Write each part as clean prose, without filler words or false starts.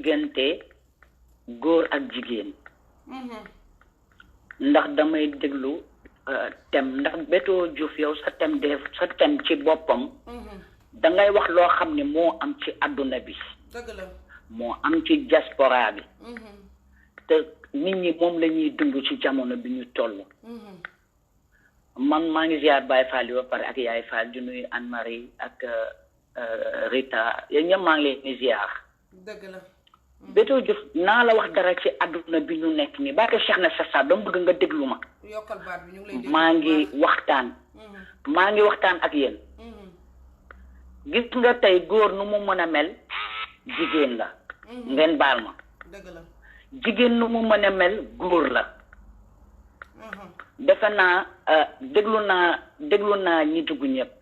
diggante góor ak jigéen ndax damay déglu thème ndax Béto Diouf yow sa thème ci boppam dangay wax loo xam ne moo am ci àdduna bi moo am ci diaspora bi te nit ñi moom la ñuy dund ci jamono bi ñu toll man maa ngi ziar Baye Fall yi ba pare ak Yaay Fall di nuyu Anne Marie ak Rita yéen ñëpp maa ngi leen di ziar Béto Diouf naa la wax dara ci àdduna bi ñu nekk nii barke Cheikh na Sassa dama bëgg nga déglu ma maa ngi waxtaan ak yéen gis nga tey góor nu mu mën a mel jigéen la ngeen baal ma jigéen nu mu mën a mel góor la defe naa déglu naa ñi dugg ñëpp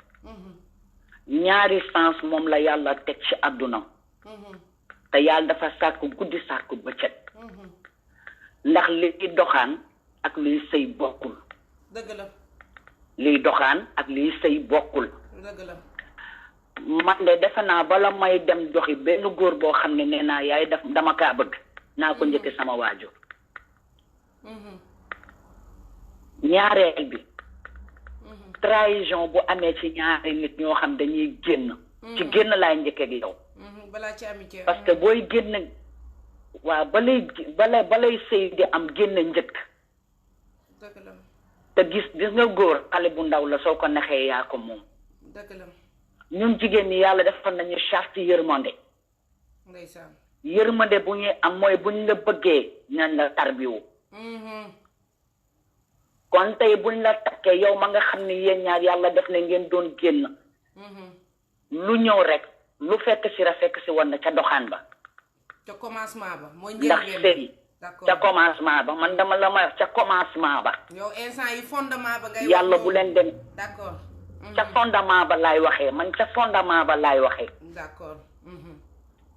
ñaari sens moom la yàlla teg ci àdduna te yàlla dafa sàkk guddi sàkk bëccëg ndax liy doxaan ak liy sëy bokkul liy doxaan ak liy sëy bokkul man de defe naa bala may dem doxi benn góor boo xam ne nee naa yaay dama kaa bëgg naa ko njëkke sama waajur ñaareel bi trahison bu amee ci ñaari nit ñoo xam dañuy génn ci génn laay njëkkee ak yow parce que booy génn waaw balay sëy di am génn njëkk te gis nga góor xale bu ndaw la soo ko naxee yaa ko moom ñun jigéen ñi yàlla defal nañu charte yërmande yërmande bu ñuy am mooy buñ la bëggee ñan la tarbiwu kon tey buñ la takkee yow ma nga xam ne yéen ñaar yàlla def na ngeen doon génn lu ñëw rek lu fekk si woon na ca doxaan ba ca commencement ba mooy ndax sëy ca commencement ba man dama la ma ca commencement ba yow instant yi fondement ba ngay yàlla bu leen dem d'accord ca fondement ba laay waxee man ca fondement ba laay waxee d'accord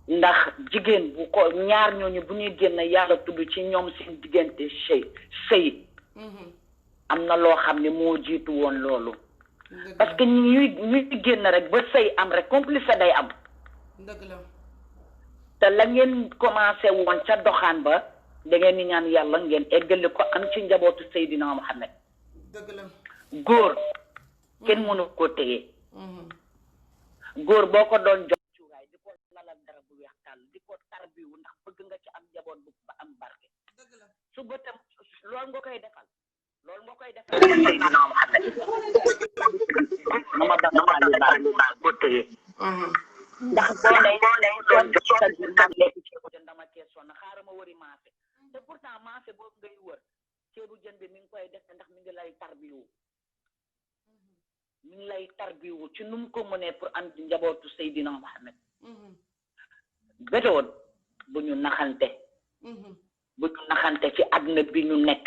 ndax jigéen bu ko ñaar ñooñu bu ñuy génn yàlla tudd ci ñoom seen diggante sëy am na loo xam ne moo jiitu woon loolu parce que ñuy génn rek ba sëy am rek complice day am te la ngeen commencé woon ca doxaan ba da ngeen di ñaan yàlla ngeen eggali ko am ci njabootu Seydina Muhammad góor kenn mënu ko téye góor boo ko doon jox cuuraay di ko lalal dara bu weex tàll di ko tarbiwu ndax bëgg nga ci am njaboot bu ba am barke su bëtam loolu nga koy defal Seydina Muhammad nama ko téye ndax boo lay doon jox sa jur man lekk ceebu jën dama cee sonn xaaral ma wëri maafe te pourtant maafe boobu ngay wër ceebu jën bi mi ngi koy def ndax mi ngi lay tarbiwu mi ngi lay tarbiwu ci nu mu ko mënee pour am njabootu Seydina Muhammad Béto bu ñu naxante ci àdduna bi ñu nekk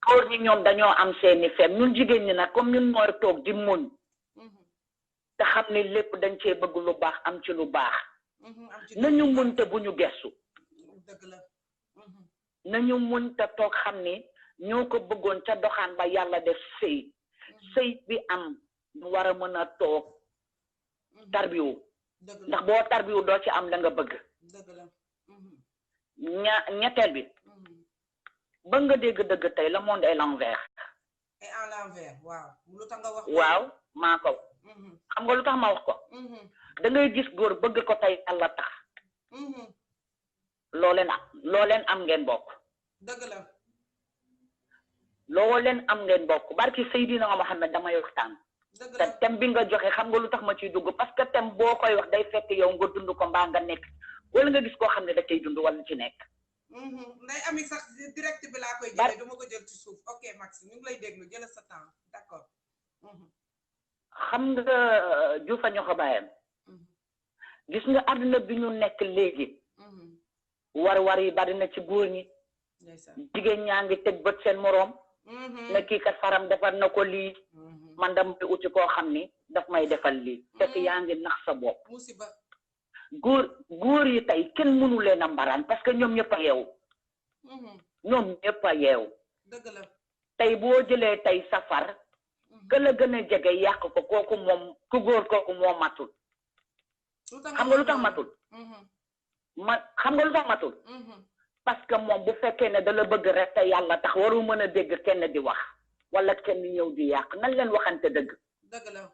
góor ñi ñoom dañoo am seeni fem ñun jigéen ñi nag comme ñun mooy toog di muñ te xam ne lépp dañ cee bëgg lu baax am ci lu baax nañu muñ te bu ñu gestu nañu muñ te toog xam ni ñoo ko bëggoon ca doxaan ba yàlla def sëy bi am ñu war a mën a toog tarbiwu ndax boo tarbiwu doo ci am la nga bëgg ñetteel bi ba nga dégg dëgg tey le monde est l'envers waaw maa ko xam nga lu tax ma wax ko da ngay gis góor bëgg ko tey yàlla tax loo leen am ngeen bokk loo leen am ngeen bokk barki Seydina Muhammad damay waxtaan te thème bi nga joxe xam nga lu tax ma ciy dugg parce que thème boo koy wax day fekk yow nga dund ko mbaa nga nekk wala nga gis koo xam ne da cay dund wala ci nekk nday ami sax direct bi laa koy jëlee dama ko jël ci suuf ok Max ñu ngi lay déglu jël sa temps d'accord xam nga Diouf a ñoo ko bàyyam gis nga àdduna bi ñu nekk léegi war yi bari na ci góor ñi jigéen ñaa ngi teg bët seen moroom ne kii kat faram defar na ko lii man dama uti koo xam ni daf may defal lii fekk yaa ngi nax sa bopp góor yi tey kenn mënu leen a mbaraan parce que ñoom ñëpp a yeewu tey boo jëlee tey safar ka la gën a jege yàq ko kooku moom ku góor kooku moo matul xam nga lu tax matul man xam nga lu tax matul parce que moom bu fekkee ne da la bëgg rek te yàlla tax waru mën a dégg kenn di wax wala kenn ñëw di yàq nan leen waxante dëgg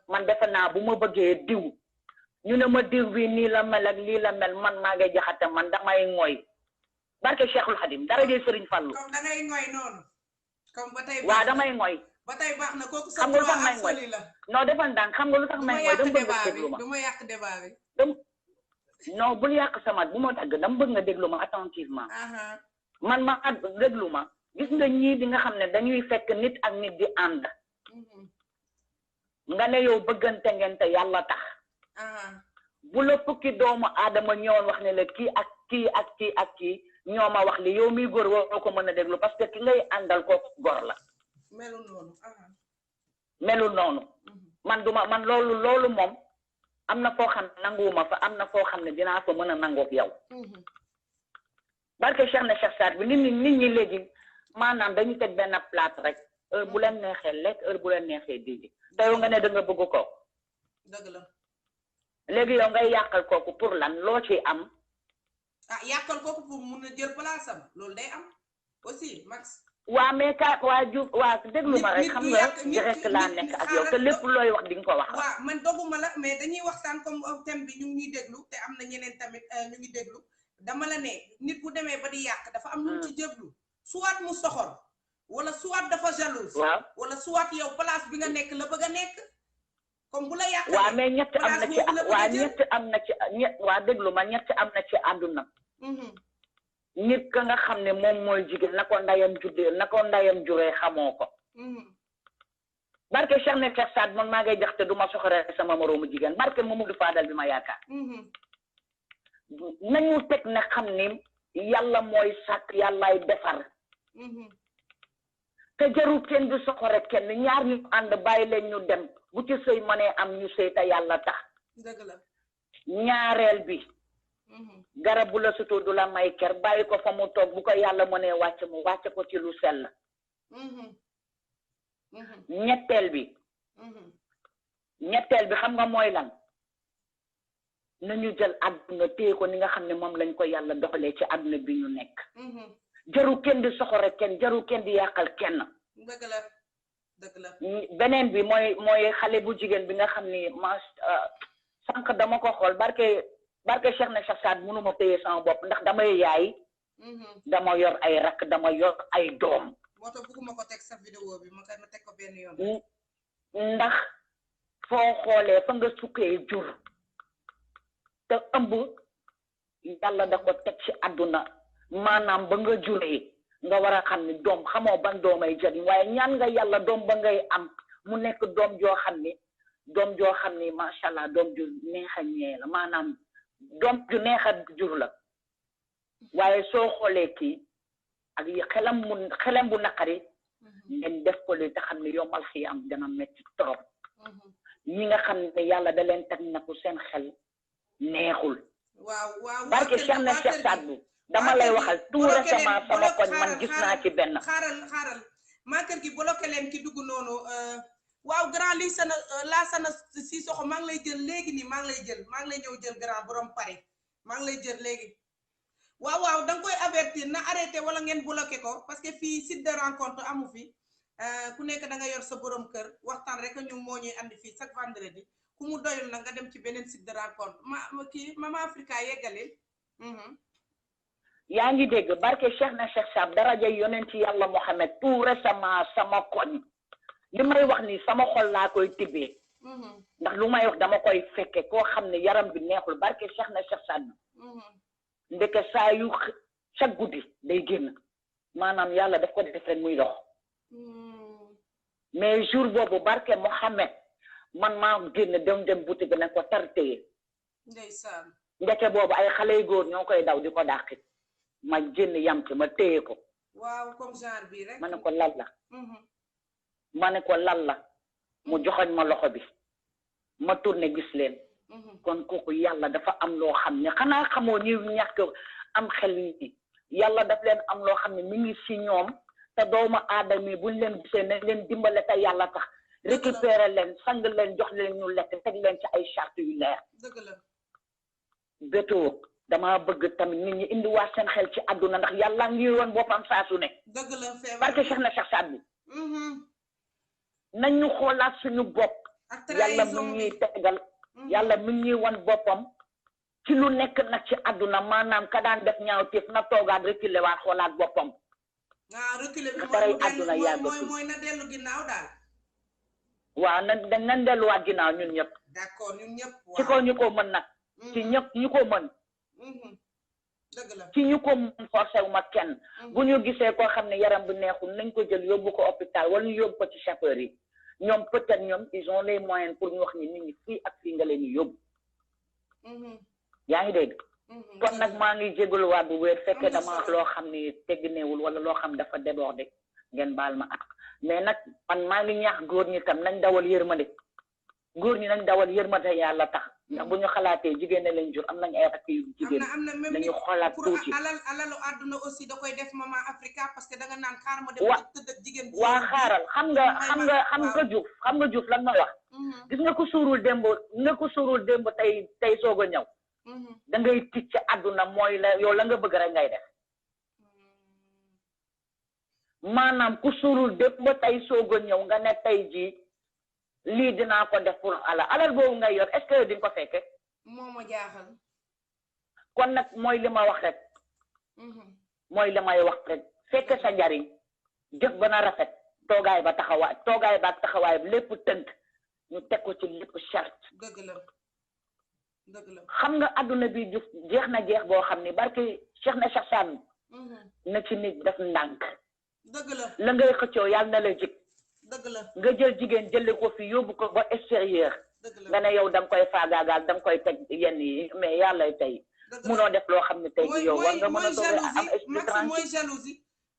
man defe naa bu ma bëggee diw ñu ne ma diw bi nii la mel ak lii la mel man maa ngi jaxate man damay ngooy barke Cheikhul Khadim dara jëy Sëriñ Fallu comme da ngay ngooy noonu comme ba tey waaw damay ngooy ba tey baax na kooku xam nga lu tax may ngooy non defal ndànk xam nga lu tax may ngooy dama bëgg nga déglu ma du ma yàq débat bi non bul yàq sama bu ma dagg dama bëgg nga déglu ma attentivement man ma déglu ma gis nga ñii di nga xam ne dañuy fekk nit ak nit di ànd nga ne yow bëggante ngeen te yàlla tax bu la fukki doomu aadama ñëwoon wax ne la kii ak kii ak kii ak kii ñoo ma wax li yow miy góor woo ko mën a déglu parce que ki ngay àndal ko góor la melul noonu man duma man loolu moom am na foo xam ne nanguwuma fa am na foo xam ne dinaa fa mën a nangook yow barke Cheikh na Cheikh Saad bi nit ñi léegi maanaam dañu teg benn plate rek heure bu leen neexee lekk heure bu leen neexee digi te yow nga ne da nga bëgg ko dëgg la léegi yow ngay yàqal kooku pour lan loo ci am yàqal kooku pour mun a jël place am loolu day am aussi Max waa mais waa Diouf waa déglu ma rek xam nga direct laa nekk ak yow te lépp looy wax di nga ko wax waaw man doguma la mais dañuy waxtaan comme thème bi ñu ngi ñuy déglu te am na ñeneen tamit ñu ngi déglu dama la ne nit bu demee ba di yàq dafa am lu ci jëblu soit mu soxor wala soit dafa jalouse wala soit yow place bi nga nekk la bëgg a nekk comme bu la yàq waaw mais ñett am na ci waa ñett am na ci waa déglu ma ñett am na ci àdduna nit ka nga xam ne moom mooy jigéen na ko ndayam juddee na ko ndayam juree xamoo ko barke Cheikh ne Cheikh Saad man maa ngay jax te du ma soxore sama moroomu jigéen barke Mamadou Fadal bi ma yaakaar nañu teg ne xam ni yàlla mooy sàkk yàllaay defar te jarul kenn du soxore kenn ñaar ñu ànd bàyyi leen ñu dem bu ci sëy mënee am ñu sëy te yàlla tax dëgg la ñaareel bi garab bu la sutoo du la may ker bàyyi ko fa mu toog bu ko yàlla mënee wàcc mu wàcc ko ci lu sell ñetteel bi xam nga mooy lan nañu jël àdduna téye ko ni nga xam ne moom lañ ko yàlla doxalee ci àdduna bi ñu nekk jaru kenn di soxore kenn jaru kenn di yàqal kenn dëgg la dëgg la beneen bi mooy xale bu jigéen bi nga xam ni ma sànq dama ko xool barke Cheikh na Cheikh Saad mënuma téye sama bopp ndax damay yaay dama yor ay rakk dama yor ay doom moo tax bëgguma ko teg sa vidéo bi ma teg ko benn yoon ndax foo xoolee fa nga sukkee jur te ëmb yàlla da ko teg ci àdduna maanaam ba nga juree nga war a xam ni doom xamoo ban doomay jëriñ waaye ñaan nga yàlla doom ba ngay am mu nekk doom joo xam ni macha allah doom ju neex a ñee la maanaam doom ju neex a jur la waaye soo xoolee kii ak xelam bu naqari ngeen def ko li te xam ne yombal xii am dana metti trop ñi nga xam ne yàlla da leen teg na ko seen xel neexul waaw barke Cheikh na Cheikh Saad bu dama lay waxal tout récemment sama koñ man gis naa ci benn xaaral maa kër gi bloqué leen ki dugg noonu waaw grand lii sana si soxo maa ngi lay jël léegi nii maa ngi lay ñëw jël grand borom pare maa ngi lay jël léegi waaw da nga koy avertir na arrêté wala ngeen bloqué ko parce que fii site de rencontre amu fi ku nekk da nga yor sa borom kër waxtaan rek ñu moo ñuy andi fii chaque vendredi ku mu doyul na nga dem ci beneen site de rencontre Mama Africa yeggalil yaa ngi dégg barke Cheikh na Cheikh Saad daraja yonent yàlla Mohamed tout récemment sama koñ li may wax ni sama xol laa koy tibbee ndax lu may wax dama koy fekke koo xam ne yaram bi neexul barke Cheikh na Cheikh Saad ndeke saa yu chaque guddi day génn maanaam yàlla daf ko def rek muy dox mais jour boobu barke Mohamed man maa génn dem boutique ne ko tar téye ndeysaan ndeke boobu ay xale yu góor ñoo koy daw di ko dàqi ma génn yam ci ma téye ko waaw comme genre bi rek ma ne ko lal la mu joxoñ ma loxo bi ma tourné gis leen kon kooku yàlla dafa am loo xam ne xanaa xamoo ñi ñàkk am xel yi yàlla daf leen am loo xam ne mi ngi si ñoom te doomu aadama yi buñ leen gisee nañ leen dimbale te yàlla tax récupérer leen sang leen jox leen ñu lekk teg leen ci ay charte yu leer dëgg la bétoo dama bëgg tamit nit ñi indi waa seen xel ci àdduna ndax yàlla ngi woon boppam saa su ne dëgg la feebar barke Cheikh na Cheikh Saad bi nañu xoolaat suñu bopp yàlla mu ñuy tegal yàlla mu ñuy wan boppam ci lu nekk nag ci àdduna maanaam ka daan def ñaawteef na toogaat reculer waat xoolaat boppam reculer bi taray àdduna yàggatul mooy na dellu ginnaaw daal waaw nañ delluwaat ginnaaw ñun ñëpp d'accord ñun ñëpp ci ko ñu ko mën nag ci ñëpp ñu ko mën dëgg la ci ñu ko mën forcé wu ma kenn bu ñu gisee koo xam ne yaram bi neexul nañ ko jël yóbbu ko hôpital wala ñu yóbbu ko ci chauffeur yi ñoom peut-être ñoom ils ont les moyens pour ñu wax ni nit ñi fii ak fii nga leen ñu yóbbu yaa ngi dégg kon nag maa ngi jégaluwaat bu wér fekkee dama wax loo xam ne tegginewul wala loo xam dafa débordé ngeen baal ma ak mais nag man maa ngi ñaax góor ñi tam nañ dawal yërmande góor ñi nañ dawal yërmande yàlla tax ndax bu ñu xalaatee jigéen ne leen jur am nañ ay rakk yu jigéen nañu xoolaat tuuti alalu àdduna aussi da koy def Maman Africa parce que da nga naan xaar ma dem tëdd ak jigéen waa xaaral xam nga Diouf lan ma wax gis nga ko suurul démb tey soog a ñëw da ngay ticc àdduna mooy la yow la nga bëgg rek ngay def maanaam ku suurul démb tey soog a ñëw nga ne tey jii lii dinaa ko def pour alal boobu ngay yor est-ce que di nga ko fekke moo ma jaaxal kon nag mooy li ma wax rek mooy li may wax rek fekke sa njariñ jëf ba na rafet toogaay ba taxawaay lépp tënk ñu teg ko ci lépp charte dëgg la xam nga adduna bi jeex na jeex boo xam ni barke Cheikh na Cheikh Saad na ci nit def ndànk dëgg la ngay xëccoo yàlla na la jik dëgg la nga jël jigéen jële ko fi yóbbu ko ba extérieur nga ne yow da nga koy faagaagaal da nga koy teg yenn yi mais yàlla tey munoo def loo xam ne tey yow war nga mën a doog am esprit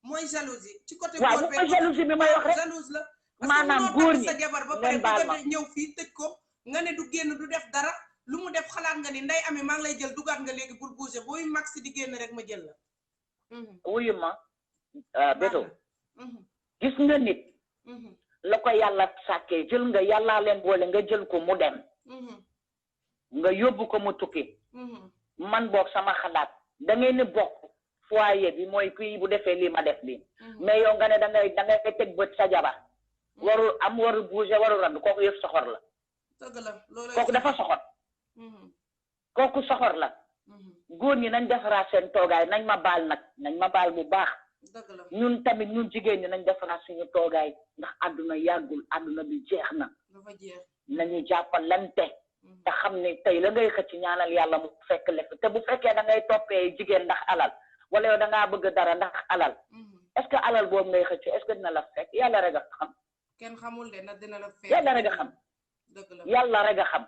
mooy jalousie ci côté waaw mooy jalousie bi may wax rek jalouse la maanaam góor ñi sa jabar ba pare bëgg ñëw fii tëj ko nga ne du génn du def dara lu mu def xalaat nga ni nday ami maa ngi lay jël dugaat nga léegi pour bouger booy max di génn rek ma jël la wuyu ma béto gis nga nit la ko yàlla sàkkee jël nga yàllaa leen boole nga jël ko mu dem nga yóbbu ko mu tukki man boog sama xalaat da ngay ni bokk foyer bi mooy kii bu defee lii ma def lii mais yow nga ne da ngay teg bët sa jabar warul bouger warul rand kooku yëpp soxor la kooku dafa soxor kooku soxor la góor ñi nañ defaraat seen toogaay nañ ma baal bu baax ñun tamit ñun jigéen ñi nañ defaraat suñu toogaay ndax àdduna yàggul àdduna bi jeex na nañu jàppalante te xam ne tey la ngay xëcc ñaanal yàlla mu fekk lef te bu fekkee da ngay toppee jigéen ndax alal wala yow da ngaa bëgg dara ndax alal est-ce que alal boobu ngay xëcc est-ce que dina la fekk yàlla rek a xam kenn xamul de na dina la fekk yàlla rek a xam yàlla rek a xam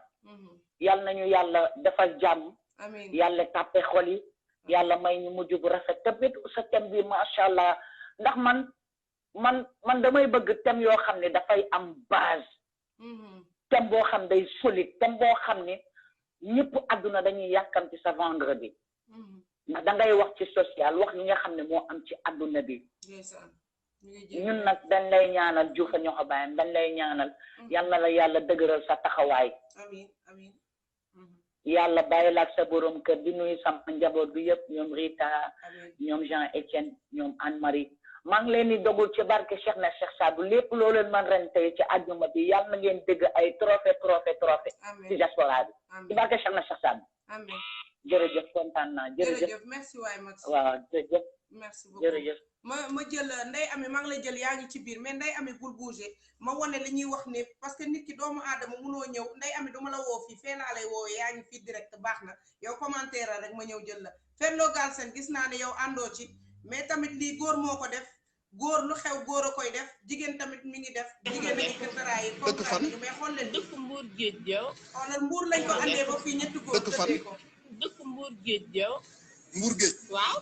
yàlla nañu yàlla defal jàmm yàlla tàppe xol yi yàlla may ñu mujj bu rafet te bit sa thème bi macha allah ndax man damay bëgg thème yoo xam ne dafay am base thème boo xam day solide thème boo xam ne ñëpp àdduna dañuy yàkkamti sa vendredi ndax dangay wax ci social wax li nga xam ne moo am ci àdduna bi ñun nag dañ lay ñaanal Diouf a ñoo ko bàyyam dañ lay ñaanal yal na la yàlla dëgëral sa taxawaay yàlla bàyyi la ak sa borom kër di nuyu sama njaboot bi yëpp ñoom Rita ñoom Jean Etienne ñoom Anne Marie maa ngi leen di dogul ci barke Cheikh na Cheikh Saad lépp loo leen man ren tey ci àjjuma bi yàlla na ngeen dégg ay trophée ci diaspora bi ci barke Cheikh na Cheikh Saad jërëjëf kontaan naa jërëjëf merci waay Max waaw jërëjëf merci beaucoup jërëjëf ma jël Ndeye Amy maa ngi lay jël yaa ngi ci biir mais Ndeye Amy bul bouger ma wane li ñuy wax ne parce que nit ki doomu aadama munoo ñëw Ndeye Amy duma la woo fii fee laa lay woowee yaa ngi fii direct baax na yow commentaire rek ma ñëw jël la Fenlo Galsen gis naa ne yow àndoo ci mais tamit lii góor moo ko def góor lu xew góor a koy def jigéen tamit mi ngi def jigéen a ngi këntaraay yi comprendre mais xool leen dëkk Mbour Géej Jaw xoolal Mbour lañ ko andee ba fii ñetti góor tëddee ko dëkk Mbour Géej Jaw Mbour Géej waaw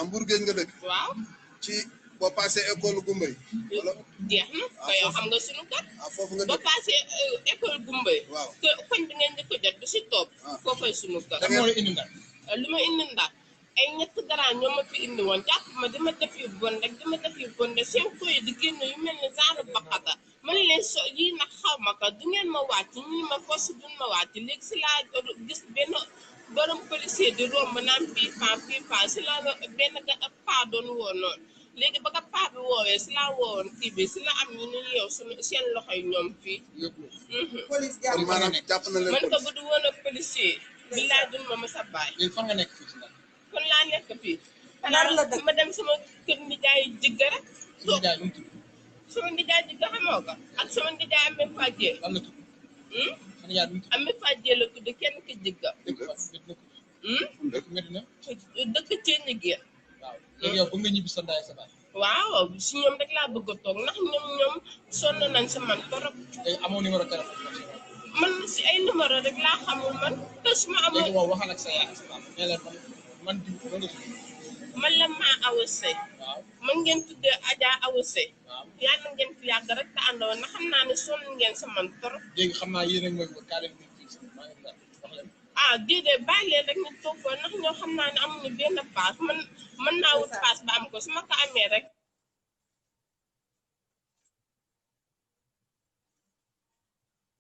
Mbour Géej nga dëkk waaw ci boo passé école Gumbay wala jeex na ko yow xam nga suñu kat foofu nga boo passé école Gumbay waaw te koñ bi ngeen njëkk a jot bi si topp foofay suñu kat moo la indi ndax lu ma indi ndax ay ñett garaan ñoo ma fi indi woon jàpp ma dama def yu bon rek de seen koy di génn yu mel ne genre baqata man leen so yii nag xaw ma ko du ngeen ma wàcc ñii ma force duñ ma wàcc léegi si laa gis benn borom policier di romb naan pipa si la benn paa doon woo noonu léegi ba ka paa bi woowee si laa woowoon kii bi si la am ñu nu yow suñu seen loxo yi ñoom fii. police jàpp maanaam jàpp na leen man ko bu du woon a policier bi laa dun ma sa baay. léegi fan nga nekk fii si Ndar. kon laa nekk fii. Ndar la dëkk ma dem sama kër nijaay jigga rek. suñu nijaay lu mu tudd. sama nijaay jigga xamoo ko ak sama nijaay amee fàjjee. lan la tudd. sa nijaay lu mu tudd. amee fàjjee la tudd kenn ki jigga. dëkk Medina. dëkk Ceeñi Géer. waaw léegi yow bëgg nga ñibbi sa ndaay sa baay. waaw si ñoom rek laa bëgg a toog ndax ñoom sonn nañ sa man torop. léegi amoo numéro téléphone. man si ay numéro rek laa xamul man te su ma amoon. léegi wow waxal ak sa yaay sa papa nee leen man diw la nga tudd. man la maa awase. waaw man ngeen tuddee Adja awase. waaw yàlla ngeen fi yàgg rek te àndoon na xam naa ne sonn ngeen sa man torop. léegi xam naa yéen a ngi mooy kaa leen di fii maa ngi wax leen. ah déedéet bàyyi leen rek ñu toog ko ndax ñoo xam naa ne amuñu benn paas man mën naa wut paas ba am ko su ma ko amee rek.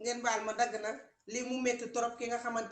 ngeen baal ma dagg na lii mu métti trop ki nga xamante